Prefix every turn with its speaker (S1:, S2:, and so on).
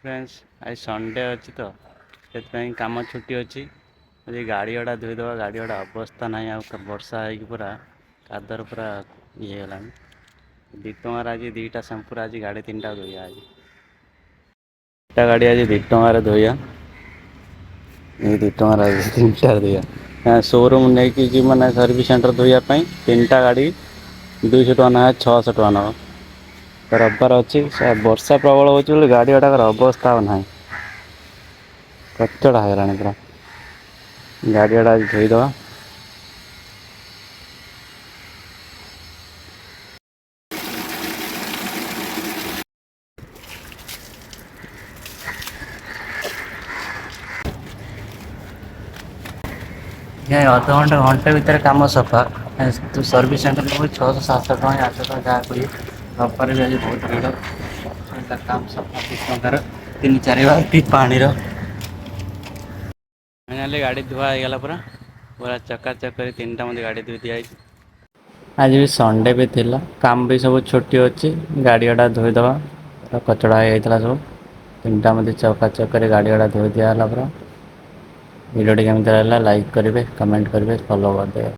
S1: Friends, ଆଜି Sunday ଅଛି ତ ସେଥିପାଇଁ କାମ ଛୁଟି ଅଛି। ଆଜି ଗାଡ଼ି ଗୁଡ଼ା ଧୋଇଦେବା। ଗାଡ଼ି ଗୁଡ଼ା ଅବସ୍ଥା ନାହିଁ ଆଉ, ବର୍ଷା ହେଇକି ପୁରା କାଦର ପୁରା ଇଏ ହେଇଗଲାଣି। 2 ଟଙ୍କାରେ ଆଜି 2ଟା ସାମ୍ପୁରେ ଆଜି ଗାଡ଼ି 3ଟା ଧୋଇବା। ଆଜି 2ଟା ଗାଡ଼ି ଆଜି 2 ଟଙ୍କାରେ ଧୋଇବା। ଏଇ 2 ଟଙ୍କାରେ ଆଜି 3ଟା ଧୋଇବା। ସୋରୁମ୍ ନେଇକି ଯିବୁ ମାନେ ସର୍ଭିସ୍ ସେଣ୍ଟର ଧୋଇବା ପାଇଁ 3ଟା ଗାଡ଼ି 200 ଟଙ୍କା ନେଖା 600 ଟଙ୍କା ନେବ। ରବିବାର ଅଛି, ବର୍ଷା ପ୍ରବଳ ହେଉଛି ବୋଲି ଗାଡ଼ି ଗୁଡ଼ାକର ଅବସ୍ଥା ଆଉ ନାହିଁ, କଚଡ଼ା ହେଇଗଲାଣି ପୁରା। ଗାଡ଼ି ଗୁଡ଼ା ଆଜି ଧୋଇଦେବା। ଅଧଘଣ୍ଟା ଘଣ୍ଟେ ଭିତରେ କାମ ସଫା। ତୁ ସର୍ଭିସ୍ ସେଣ୍ଟର ନେବୁ 600 700 ଟଙ୍କା 800 ଟଙ୍କା ଯାହା କହିବେ। ରବିବାର ବି ଆଜି ବହୁତ ଭିଡ଼। କାମ ସଫା 2 ଟଙ୍କାର 3-4 ବାଲ୍ଟି ପାଣିର। ଫାଇନାଲି ଗାଡ଼ି ଧୁଆ ହେଇଗଲା, ପୁରା ପୁରା ଚକାଚକ କରି 3ଟା ମଧ୍ୟ ଗାଡ଼ି ଧୋଇ ଦିଆହେଇଛି। ଆଜି ବି ସଣ୍ଡେ ବି ଥିଲା, କାମ ବି ସବୁ ଛୁଟି ଅଛି। ଗାଡ଼ି ଗୁଡ଼ା ଧୋଇଦେବା, ପୁରା କଚଡ଼ା ହେଇଯାଇଥିଲା ସବୁ। 3ଟା ମଧ୍ୟ ଚକାଚକ କରି ଗାଡ଼ି ଗୁଡ଼ା ଧୋଇ ଦିଆହେଲା ପୁରା। ଭିଡ଼ିଓଟି କେମିତି ଲାଗିଲା ଲାଇକ୍ କରିବେ, କମେଣ୍ଟ କରିବେ, ଫଲୋ କରିଦେବେ।